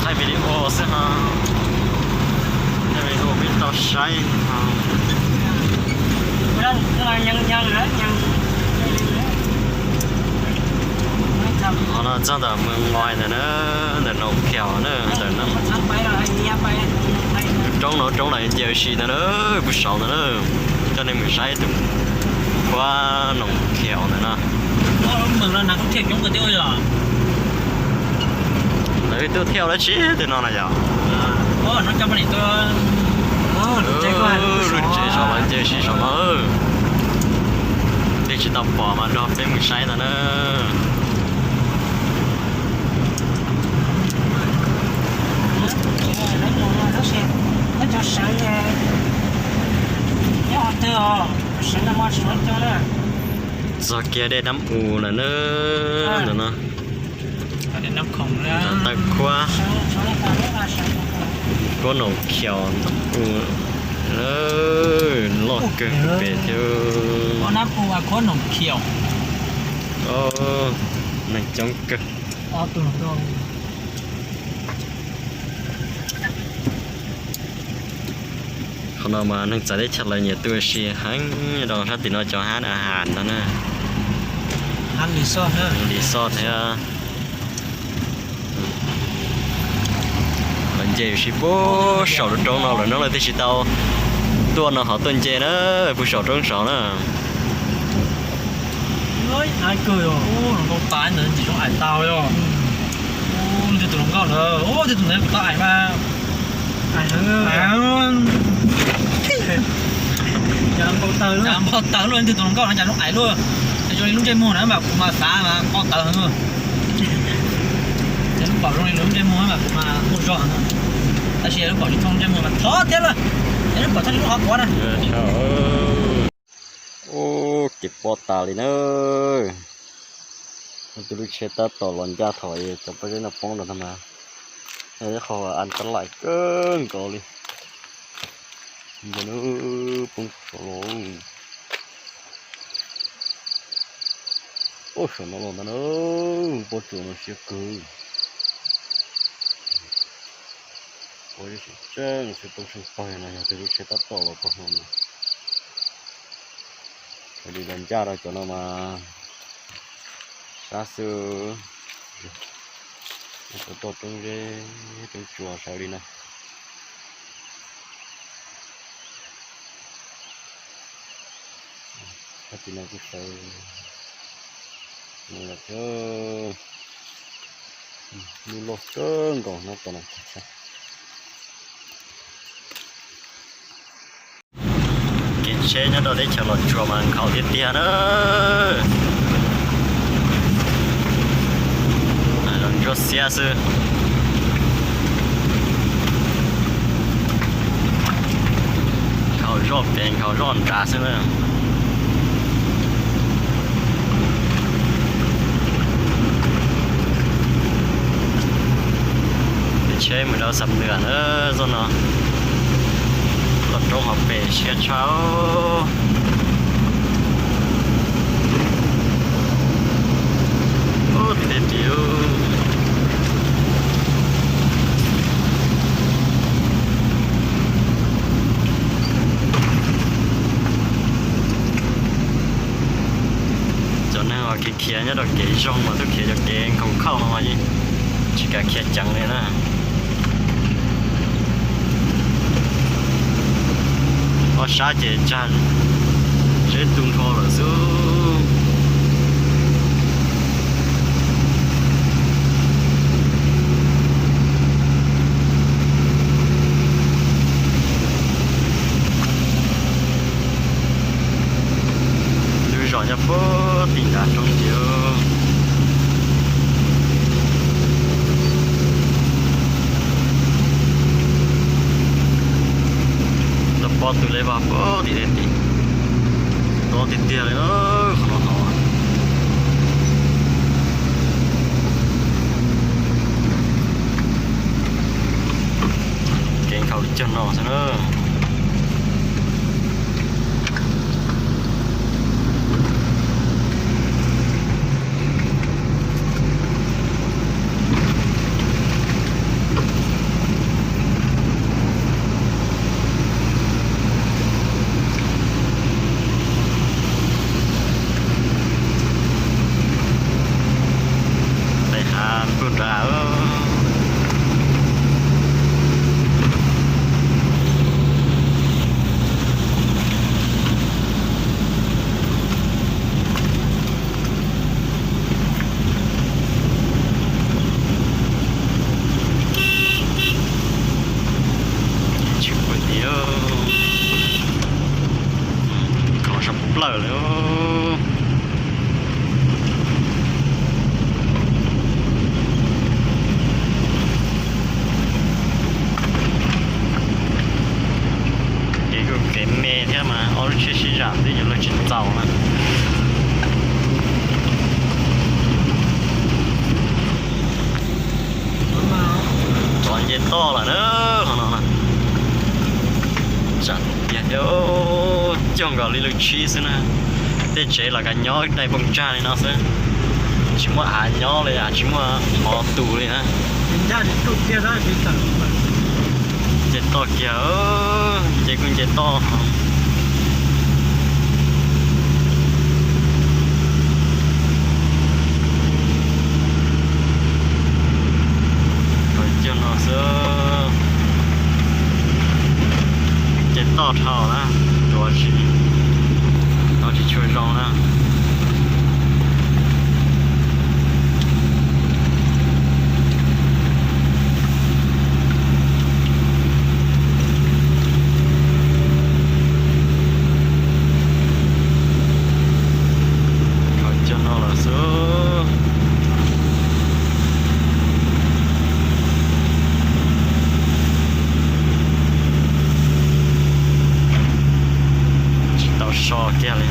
Thaij video xwb ha. Thaij video peb tau saib. Qhov no txog ntawm Moos Nqoi ntawm na, ntawm Noom Khiaus na, ntawm no. Roob no roob lawv nce ua si ntawd na, puag saud ntawd na. Coj nej mus saib tus khuab Noom Khiaus ntawm no. Lawv twb thiaj dab tsi tej no na yog. Lub tsev zos lawv nce ua si saum no. Tej tsis tau pom mas nrog peb mus saib ntawd na. Txog kiag dej Dab U lawm na, ntawm no. Taw khuab, khuab Noom Khiaus Dab U, loj kawg pem thiab. Neeg coob kawg. Qhov no mas neeg txawv teb chaws lawv nyiam tuaj ua si heev rau sab tim no cov hab a has no na. Li xoj thiab. Lawv nce ua si puag saum lub roob no lawm no lawv thiaj tsis tau tuaj no qhov tuaj nce na, puag saum roob saud na. Hluas nkauj tas ntawd ntxim zoo aim tau yog. Leej twg tus hluas nkauj ntawd, leej twg tus ntawd kuv tau aim mas. Npau taws luaj, leej twg tus hluas nkauj no cas zoo aim luaj. Ces zoo li lub ntsej muag na mas kuv mas xav mas npau taws heev. Ces lub pom zoo li lub ntsej muag mas kuv mas muaj zog heev. Tab sis lub pom tsis thooj ntsej muag mas thov thiab lawm. Ces lub pom thooj li lub qhov quav na. Ub, kev pob tas li na. Tus lub tsheb tab tom los ncaj thaum cov pob zeb no poob rau ntag mas. Ib qho an tab laim kawg nkaus li. Nce poob saum los. Ub, saum no los ntag na, pob tsuas no siab kawg. Pob zeb tseem tseem poob seej pawg no yog tus lub tsheb tab tom los txog no na. Raws li los ncaj rau cov no mas sab xwb, toj roob zeb roob tsuas sawv li no. Sab tim no kuj sawv lawm thiab. Lub loj kawg nkaus no tom no. Kev tsheb nyob rau teb chaws Los Tsuas mas nkhaus tiag tiag na. Los ntsuab xiab xwb. Nkhaus zoj pem nkhaus zoj nrad xwb na. Tsheb mus rau Xam Nuas na, zoj no. Toj roob hauv pes siab tshaj. Ub, tim tim tim. Cov neeg uas khiav khiav nyob rau kev zoo mas tuaj khiav cov kev nkhaus nkhaus no mas yeej tsis kam khiav ceev li na. Ob sab ces tsag zeb tu nrho lawm xwb. Lub zos nyob puag tim nrad roob tiag. Tau pob tw lej vag puag tim tej tim. Tob tiag tiag li qhov no hov. Kev nkhaus cog no xwb na. Lawm. Kev kuj kev me thiab mas ob lub tsheb sib zam twb yuav luag tsis txaus na. Rov nce toj lawm na, qhov no na. Tsam tiag thiab, cog nkaus li lub tsheb xwb na. Tej tsev los kav nyob dai npoo tsag li no xwb, tsis muaj av nyob li, tsis muaj qhov tu li na. Nce toj kiag, nce kuj nce toj. Cog no xwb, nce toj dhau na, tuav tsis, no tsis tshua zoo na. Cog no lawm xwb. Tsis tau so kiag li.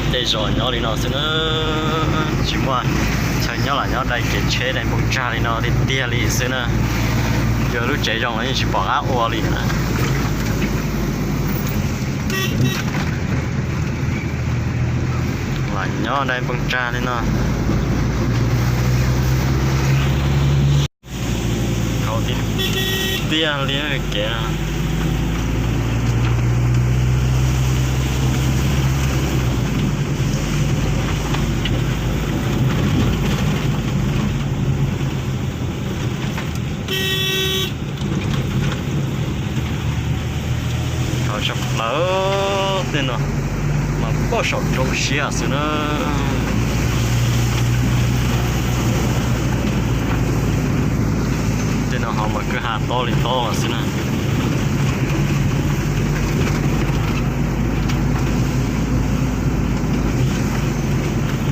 Tej zos nyob li no xwb na, tsis muaj chaw nyob los nyob dai kev tsheb dai npoo tsag li no tiag tiag li xwb na. Yog lub tsev zoo los yeej tsis pom qab ua li na. Los nyob dai npoo tsag li no. Khaus tiag tiag li kev no. Khaus tshaj plaws tej no, mas poj saum roob siab xwb na. Tej no ho mas kwj ha tob li tob xwb na.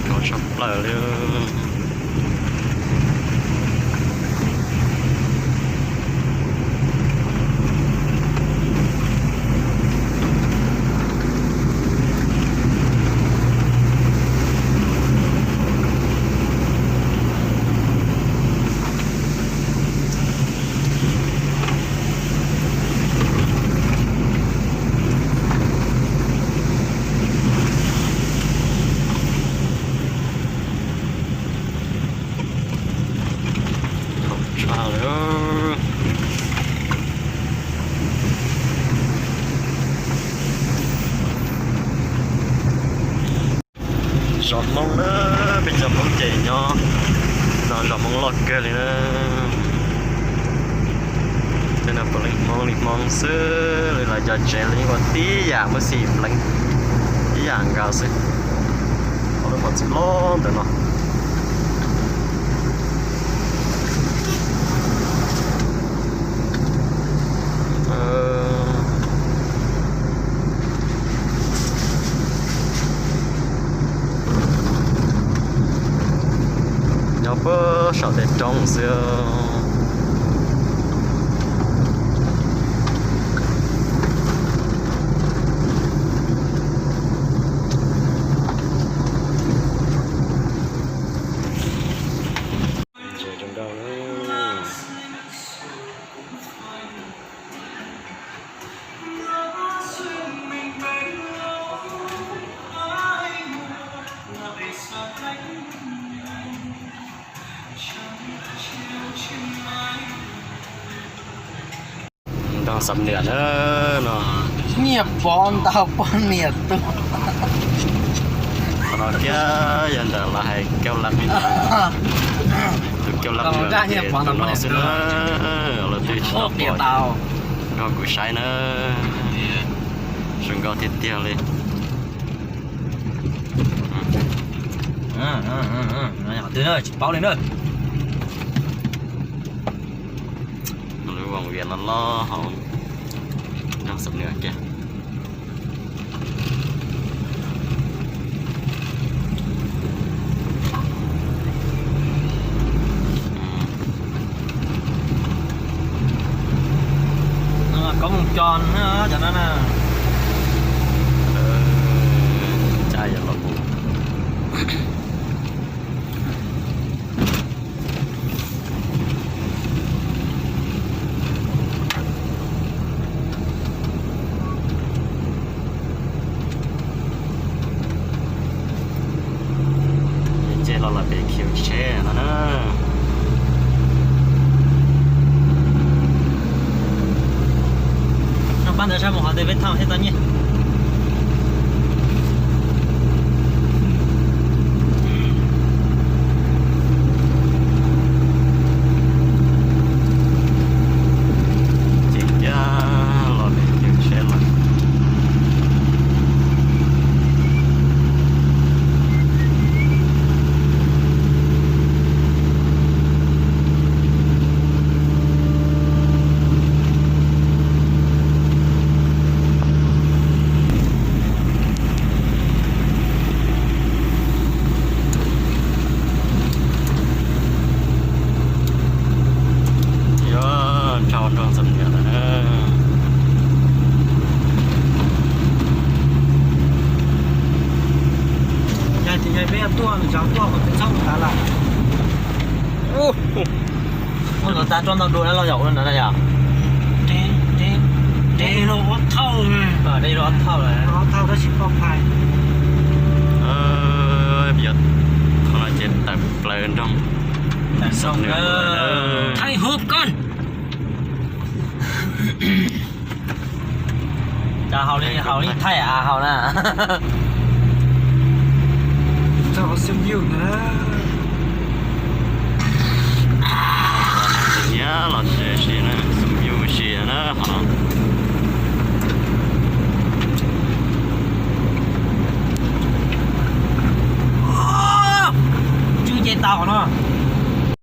Khaus tshaj plaws li. Tshaj lawm. Zos Hmoob na, peb cov Hmoob ces nyob no zos Hmoob loj kawg li na. Tej no puav leej Hmoob li Hmoob xwb li, lawv cov tsev los yeej ua tib yam, muaj xim pleev tib yam nkaus xwb. Ob lub qhov txhia loj ntawm no. Nyob puag saum tej roob xwb. Ntaus xam niam na no. Nyiaj pov ntaus poj niam tuag. Los thiab, yog ntawm lawv hais kauj laj me, tus kauj laj me tus no xwb na, lawv twb tsis tau pom. Nrog kuv saib na, zoo nkauj tiag tiag li. Tsis paub li na. Lub voos vias loj loj hauv nroog Xam Nuas kiag. Koob mus co cov no na. Ces los lawm pem khiv tsheb no na. Noj pab ntawd sab mus qhov twg peb thauj thiab tau nyiaj. Ces cab los pem khiv tsheb lawm. Yuav dhau nroog Xam Nuas lawm na. Yog tias peb yuav tuaj, nws tsav tuaj kom peb txhob mus tav lawm. Ua no tas roj ntau dua na los yog ua li ntawd na yog? Dej los ob thauj, dej los ob thauj lawm, ob thauj tab sis poj phai. Yog qhov no ces tawm plaws nroog Xam Nuas. Thaij hauv koj. Cas haus li, haus li thaij av haus na. Txog xeeb yug ntawd na.